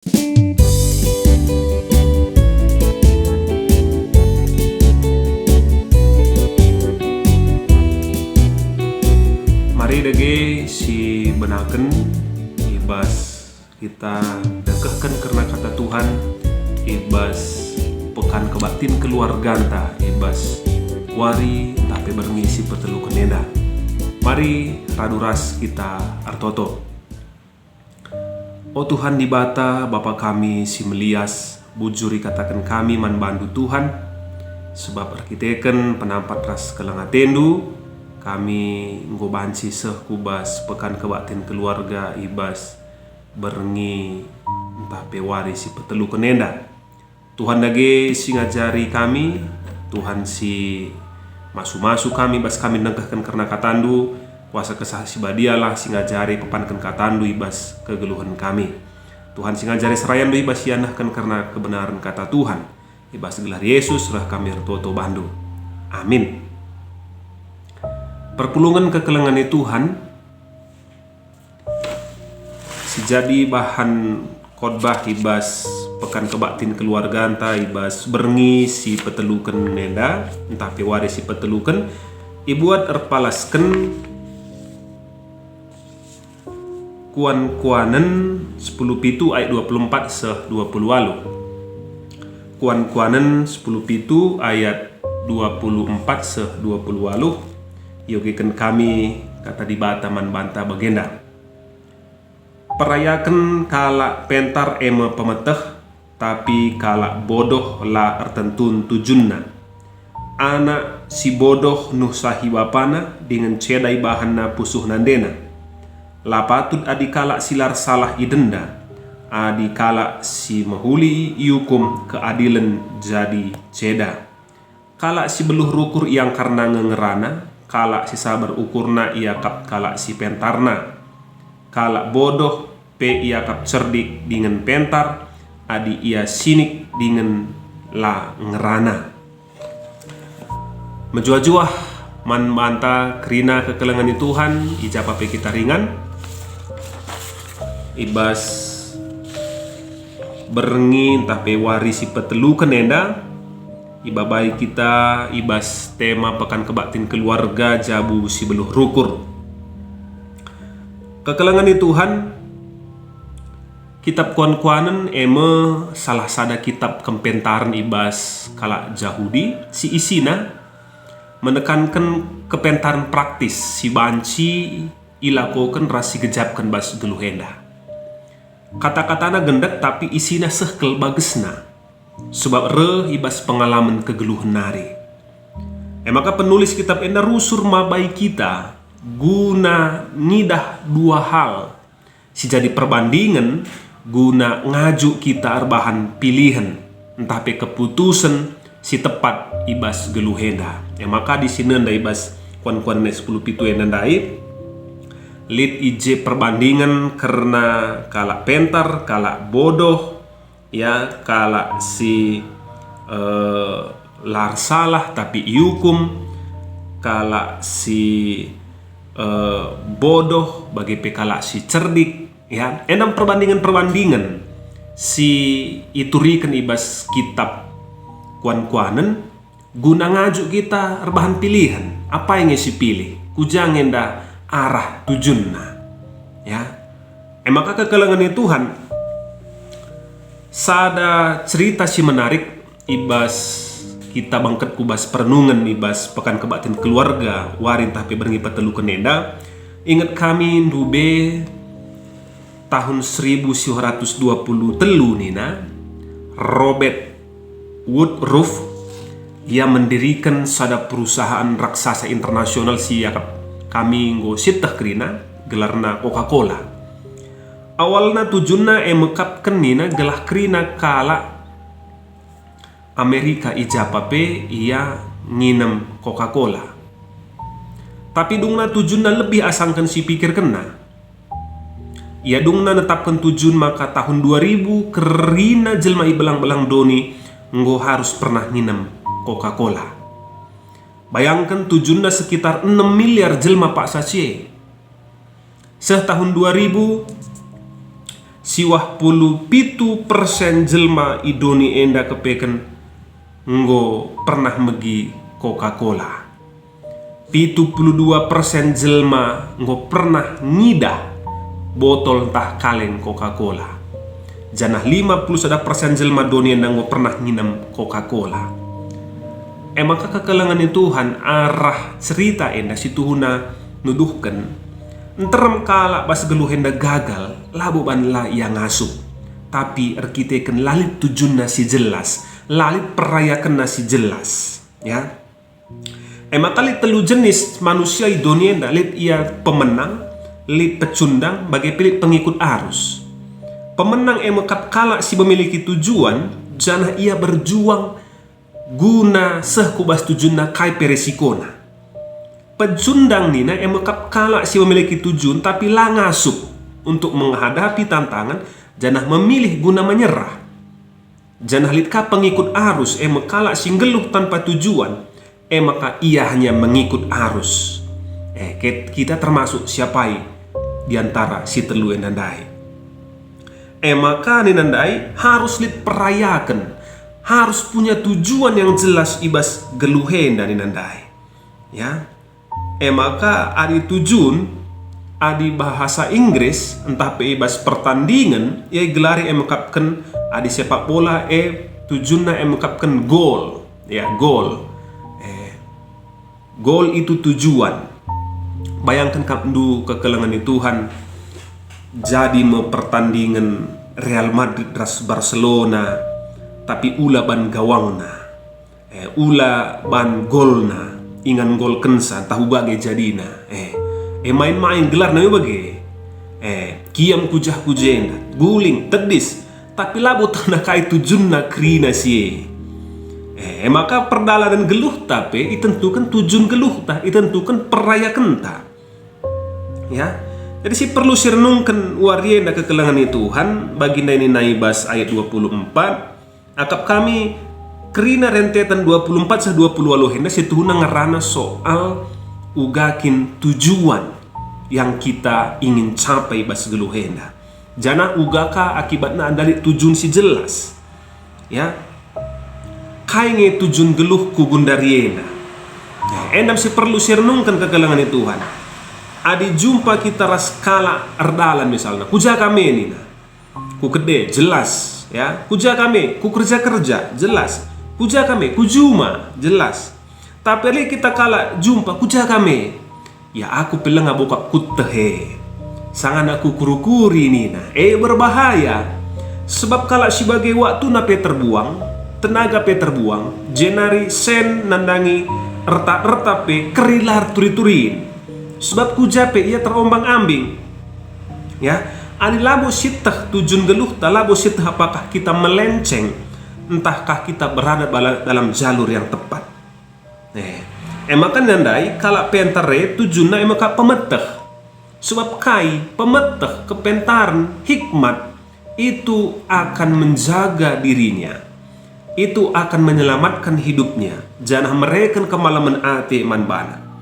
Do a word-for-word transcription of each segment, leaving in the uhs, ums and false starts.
Mari dage sibenaken i bas kita dekehken kerna Kata Tuhan i bas Pekan Kebaktin Keluarganta i bas wari ntah pe berngi si peteluken enda. Mari radu ras kita ertoto. O Tuhan Dibata, Bapa kami si melias, bujur ikataken kami man bandu Tuhan, sebab erkiteken penampat ras keleng atendu, kami enggo banci seh ku bas Pekan Kebaktin Keluarga i bas berngi ntah pe wari si peteluken enda. Tuhan dage si ngajari kami, Tuhan si masu-masu kami bas kami nengkehken kerna katandu, kuasa Kesah Si Badialah si ngajari pepanken katandu i bas kegeluhen kami. Tuhan si ngajari serayandu i bas ianehken kerna kebenaren kata Tuhan. I bas gelar Yesus reh kami ertoto bandu. Amin. Perpulungen kekelengen Tuhan, si jadi bahan khotbah i bas Pekan Kebaktin Keluarganta i bas berngi si peteluken enda, ntah pe wari si peteluken, ibuat erpalasken Kuan-kuanen sepuluh pitu ayat dua puluh empat seh dua puluh waluh. Kuan-kuanen sepuluh pitu ayat dua puluh empat seh dua puluh waluh, iogeken kami Kata Dibata man banta bagenda. Perayaken kalak pentar e me pemeteh, tapi kalak bodoh la ertentun tujunna. Anak si bodoh nuhsahi bapana, dingen ceda ibahanna pusuh nandena. La patut adi kalak si la ersalah idenda, adi kalak si mehuli iukum, keadilen jadi ceda. Kalak si beluh rukur iangkarna nge ngerana, kalak si saber ukurna iakap kalak si pentarna. Kalak bodoh pe iakap cerdik dingen pentar, adi ia sinik dingen la ngerana. Mejuah-juah man banta kerina kekelengen ni Tuhan, i ja pe kita ringan, i bas berngi ntah pe wari si peteluken enda, ibabai kita i bas tema Pekan Kebaktin Keluarga Jabu si Beluh Rukur. Kekelengen ni Tuhan, Kitab Kuan-kuanen e me salah sada kitab kepentaren i bas kalak Jahudi si isina menekanken kepentaren praktis si banci ilakoken ras sigejapken bas geluh enda. Kata-katana gendek tapi isina seh kal bagesna, sebab reh i bas pengalamen kegeluhen nari. E maka penulis kitab enda rusur mabai kita guna ngidah dua hal si jadi perbandingen guna ngajuk kita erbahan pilihen ntah pe keputusen si tepat i bas geluh enda. E maka di si nenda i bas Kuan-kuanen sepuluh pitu enda ndai, lit i je perbandingen kerna kalak pentar, kalak bodoh, ya, kalak si, eh, la ersalah tapi iukum, kalak si, eh, bodoh, bage pe kalak si cerdik, ya. Enda me perbandingen-perbandingen si ituriken i bas kitab Kuan-kuanen guna ngajuk kita erbahan pilihen. Apai nge si pilih? Ku ja nge enda arah tujunna? Ya. E maka kekelengen ni Tuhan, sada cerita si menarik i bas kita bengket ku bas perenungen i bas Pekan Kebaktin Keluarga wari ntah pe berngi peteluken enda. Inget kami ndube tahun seribu siwah ratus dua puluh telu nina, Robert Woodruff, ia mendiriken sada perusahaan raksasa internasional si iakap kami enggo sieteh kerina, gelarna Coca-Cola. Awalna tujunna e mekapken nina gelah kerina kalak Amerika i ja pe ia nginem Coca-Cola. Tapi dungna tujunna lebih asangken si pikirkenna. Ia dungna netapken tujun maka tahun dua ribu kerina jelma i belang-belang doni enggo harus pernah nginem Coca-Cola. Bayangken tujunna sekitar enem miliar jelma paksa si e. Seh tahun dua ribu, Siwah puluh pitu persen jelma i doni enda kepeken enggo pernah megi Coca-Cola. Pitu puluh dua persen jelma enggo pernah ngidah botol ntah kaleng Coca-Cola. Janah lima puluh sada persen jelma doni enda enggo pernah nginem Coca-Cola. E maka kekelengen Tuhan, arah cerita enda situhuna nuduhken, nterem kalak bas geluh enda gagal, labo banla ia ngasup, tapi erkiteken la lit tujunna si jelas, la lit perayakenna si jelas, ya. E maka lit telu jenis manusia i doni enda, lit ia pemenang, lit pecundang, bage pe lit pengikut arus. Pemenang e mekap kalak si memiliki tujuan, janah ia berjuang guna seh ku bas tujunna kai pe resikona. Pecundang nina e mekap kalak si memiliki tujun tapi la ngasup untuk menghadapi tantangan, janah memilih guna menyerah. Janah lit ka pengikut arus, e me kalak si nggeluh tanpa tujuan, e maka ia hanya mengikut arus. Eh, ket-, kita termasuk siapai di antara si telu enda ndai? E maka nina ndai harus lit perayaken, harus punya tujuan yang jelas i bas geluh enda nina ndai. Ya. E maka adi tujun, adi bahasa Inggris, ntah pe i bas pertandingen, ia igelari e mekapken, adi sepak bola e tujunna e mekapken gol, ya, gol. Eh, gol itu tujuan. Bayangken kap ndu kekelengen i Tuhan, jadi me pertandingen Real Madrid ras Barcelona, tapi ula ban gawangna. Eh, ula ban golna, ingan ngolkenca, ntah uga nge jadina. Eh, eh, main-main gelarna me bage. Eh, kiam ku jah ku jenda, guling, tedis, tapi labo tah nakai tujunna kerina si e. Eh, maka perdalanen geluhta pe itentuken tujun geluhta, itentuken perayakenta. Ya. Jadi si perlu sirenungken wari enda kekelengen i Tuhan, bagi ndai nina i bas ayat dua puluh empat, akap kami kerina renteten dua puluh empat seh dua puluh waluh enda situhuna ngerana soal uga kin tujuan yang kita ingin capai bas geluh enda. Janah uga ka akibatna enda lit tujun si jelas. Ya. Kai nge tujun geluhku gundari enda? Ya, enda me si perlu sirenungken kekelengen i Tuhan. Adi jumpa kita ras kalak erdalan misalna, ku ja kami nina. Ku kede, jelas, ya. Ku ja kami, ku kerja-kerja, jelas. Ku ja kami, ku juma, jelas. Tapi adi kita kalak jumpa, ku ja kami. Ya aku pe langa bokap kutehe. Sangana ku kuru-kuri nina, e berbahaya. Sebab kalak si bage waktuna pe terbuang, tenaga pe terbuang, jenari sen nandangi erta-erta pe kerilar turi-turin. Sebab ku ja pe ia terombang-ambing. Ya, adi labo sieteh tujun geluhta, labo sieteh apakah kita melenceng, entahkah kita berada bala-, dalam jalur yang tepat. Eh, e maka nandai kalak pentar e tujunna e maka pemeteh. Sebab kai? Pemeteh, kepentaren, hikmat, itu akan menjaga dirinya. Itu akan menyelamatkan hidupnya, janah mereken kemalemen ate man bana.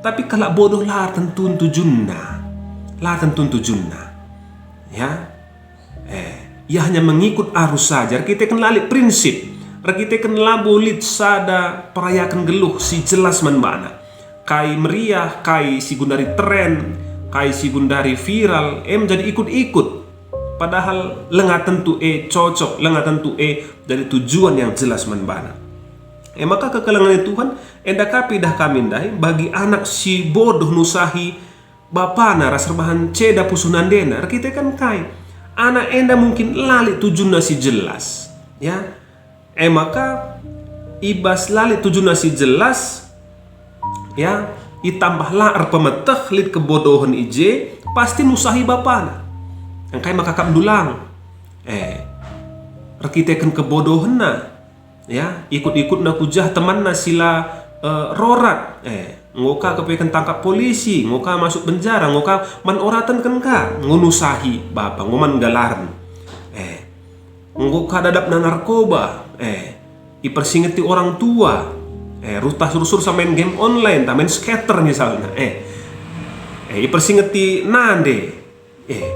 Tapi kalak bodoh la tentun tujunna. La tentun tujunna. Ya. Eh, ia hanya mengikut arus saja, erkiteken la lit prinsip, erkiteken labo lit sada perayaken geluh si jelas man bana. Kai meriah, kai si gundari tren, kai si gundari viral, em jadi ikut-ikut. Padahal langa tentu e cocok, langa tentu e jadi tujuan yang jelas man bana. E maka kekelengen Tuhan, enda ka pe idah kami ndai, bagi anak si bodoh nusahi bapana ras erbahan ceda pusuh nandena, erkiteken kai? Anak enda mungkin la lit tujunna si jelas, ya. E maka, i bas la lit tujunna si jelas, ya, itambah la erpemeteh, lit kebodohen i je, pasti nusahi bapana. Engkai maka kap ndulang? Eh, erkiteken kebodohenna. Ya, ikut-ikutna ku jah temanna si la, eh, rorat. Eh, enggo ka kepeken tangkap polisi, enggo ka masuk penjara, enggo ka man oratenken ka, enggo nusahi bapa, enggo man galaren. Eh, enggo ka dadapna narkoba. Eh, ipersingeti orang tua. Eh, rutah sursur sa main game online, ta main skater misalna. Eh, eh, ipersingeti nande. Eh,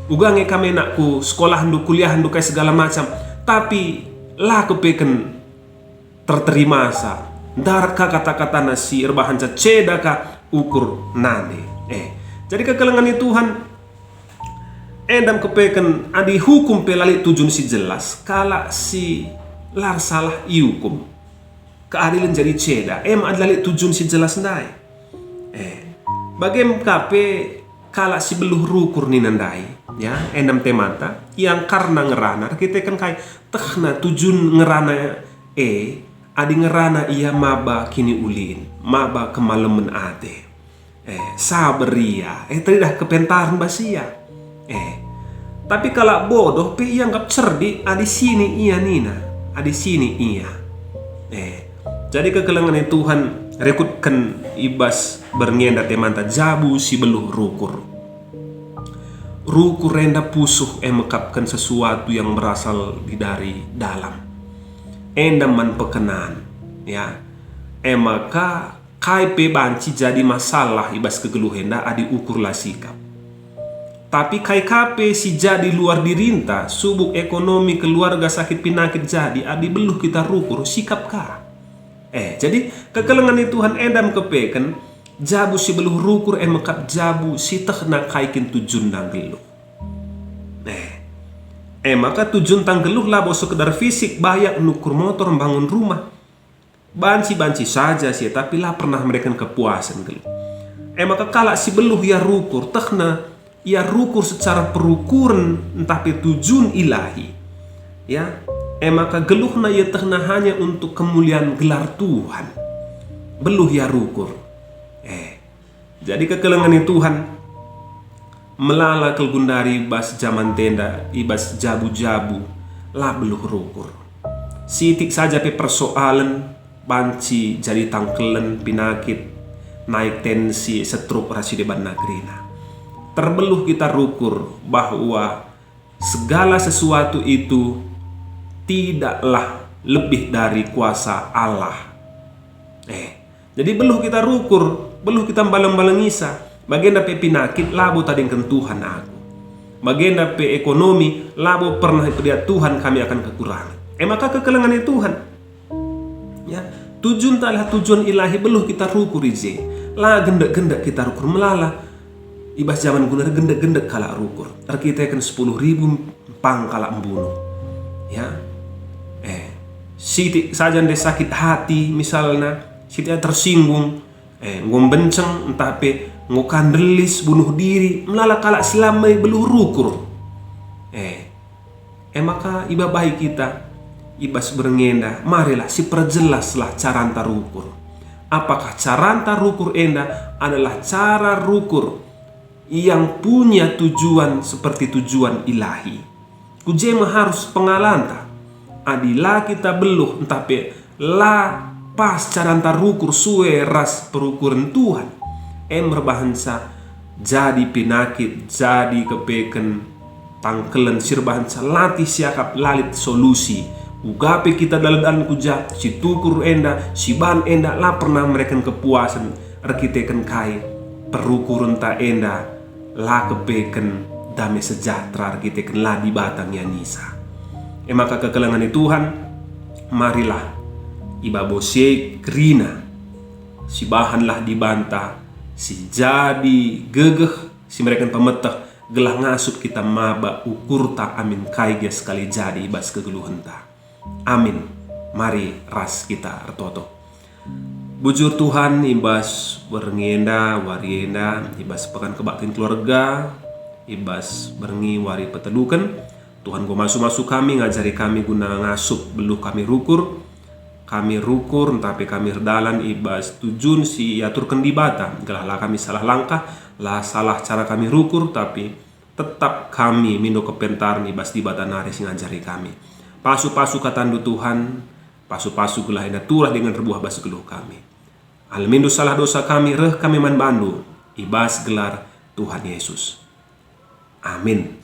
Uga nge kam enak ku sekolahndu, kuliahndu, kai segala macam, tapi la kepeken terterimasa. Ndarat ka kata-katana si erbahanca ceda ka ukur nande. Eh, jadi kekelengen ni Tuhan, enda me kepeken adi hukum pe la lit tujun si jelas, kalak si la ersalah iukum. Keadilen jadi ceda, e me adi la lit tujun si jelas ndai. Eh, bage me ka pe kalak si beluh rukur nina ndai, ya, enda me temanta, iangkarna ngerana erkiteken kai? Tehna tujun ngerana e, adi ngerana ia maba kiniulin, maba kemalemen ate. Eh, saber ia, eh, teridah kepentaren bas ia. Eh, tapi kalak bodoh pe ianggap cerdik adi sini ia nina, adi sini ia. Eh, jadi kekelengen ni Tuhan rikutken i bas berngi enda temanta jabu si beluh rukur. Rukur enda pusuh e mekapken sesuatu yang berasal di dari dalam. Enda man pekenan, ya. E maka kai pe banci jadi masalah i bas kegeluh enda adi ukur la sikap. Tapi kai ka pe si jadi luar dirinta, subuk ekonomi, keluarga, sakit pinakit jadi adi beluh kita rukur, sikap ka. Eh, jadi kekelengen ni Tuhan enda me kepeken jabu si beluh rukur e mekap jabu si tehna kai kin tujunna nggeluh. Eh, e maka tujunta nggeluh labo sekedar fisik, bayak, nukur motor, mbangun rumah. Banci-banci saja si, tapi la pernah mereken kepuasen nggeluh. E maka kalak si beluh ia rukur, tehna ia rukur secara perukuren ntah pe tujun ilahi. Ya, e maka geluhna ietehna hanya untuk kemulian gelar Tuhan. Beluh ia rukur. Eh, jadi kekelengen ni Tuhan, melala kal gundari i bas jaman enda, i bas jabu-jabu, la beluh rukur. Sitik saja pe persoalen banci jadi tangkelen, pinakit, naik tensi, setruk ras si debanna kerina. Terbeluh kita rukur bahwa segala sesuatu itu tidaklah lebih dari kuasa Allah. Eh, jadi beluh kita rukur, beluh kita mbaleng-balengisa, bagenda pe pinakit labo tadingken Tuhan aku. Bagenda pe ekonomi labo pernah ipediat Tuhan kami akan kekurangan. E maka kekelengen ni Tuhan. Ya, tujunta adalah tujuan ilahi, beluh kita rukur i je. La gendek-gendek kita rukur, melala. I bas jaman gundari gendek-gendek kalak rukur. Erkiteken sepuluh ribu mpang kalak mbunuh. Ya. Eh, sitik saja ndai sakit hati misalna, sitik tersinggung, eh, enggo mbenceng ntah pe enggo ka ndelis, bunuh diri, melala kalak si la me beluh rukur. Eh, E maka ibabai kita i bas berngi enda, marilah siperjelaslah caranta rukur. Apakah caranta rukur enda adalah cara rukur yang punya tujuan seperti tujuan ilahi? Ku je me harus pengalanta. Adi la kita beluh ntah pe la pas caranta rukur sue ras perukuren Tuhan, e me erbahanca jadi pinakit, jadi kepeken tangkelen si erbahanca latih siakap la lit solusi. Uga pe kita dalan-dalan ku jah, si tukur enda, si ban enda la pernah mereken kepuasen erkiteken kai perukurenta enda. La kepeken dame sejahtera erkiteken la Dibata ngianisa. E maka kekelengen ni Tuhan, marilah i babo si e kerina, sibahanlah Dibanta si jadi gegeh, si mereken pemeteh, gelah ngasup kita maba ukurta amin kai gia sekali jadi i bas kegeluhenta. Amin. Mari ras kita ertoto. Bujur Tuhan, i bas berngi enda, wari enda, i bas pekan kebaktin keluarga, i bas berngi wari peteluken, Tuhan enggo masu-masu kami, ngajari kami guna ngasup beluh kami rukur. Kami rukur, ntah pe kami erdalan i bas tujun si iaturken Dibata, gelah la kami salah langkah, la salah cara kami rukur, tapi tetap kami mindo kepentaren i bas Dibata nari si ngajari kami. Pasu-pasu katandu Tuhan, pasu-pasu gelah enda turah dingen erbuah bas geluh kami. Alemindo salah dosa kami, reh kami man bandu, i bas gelar Tuhan Yesus. Amin.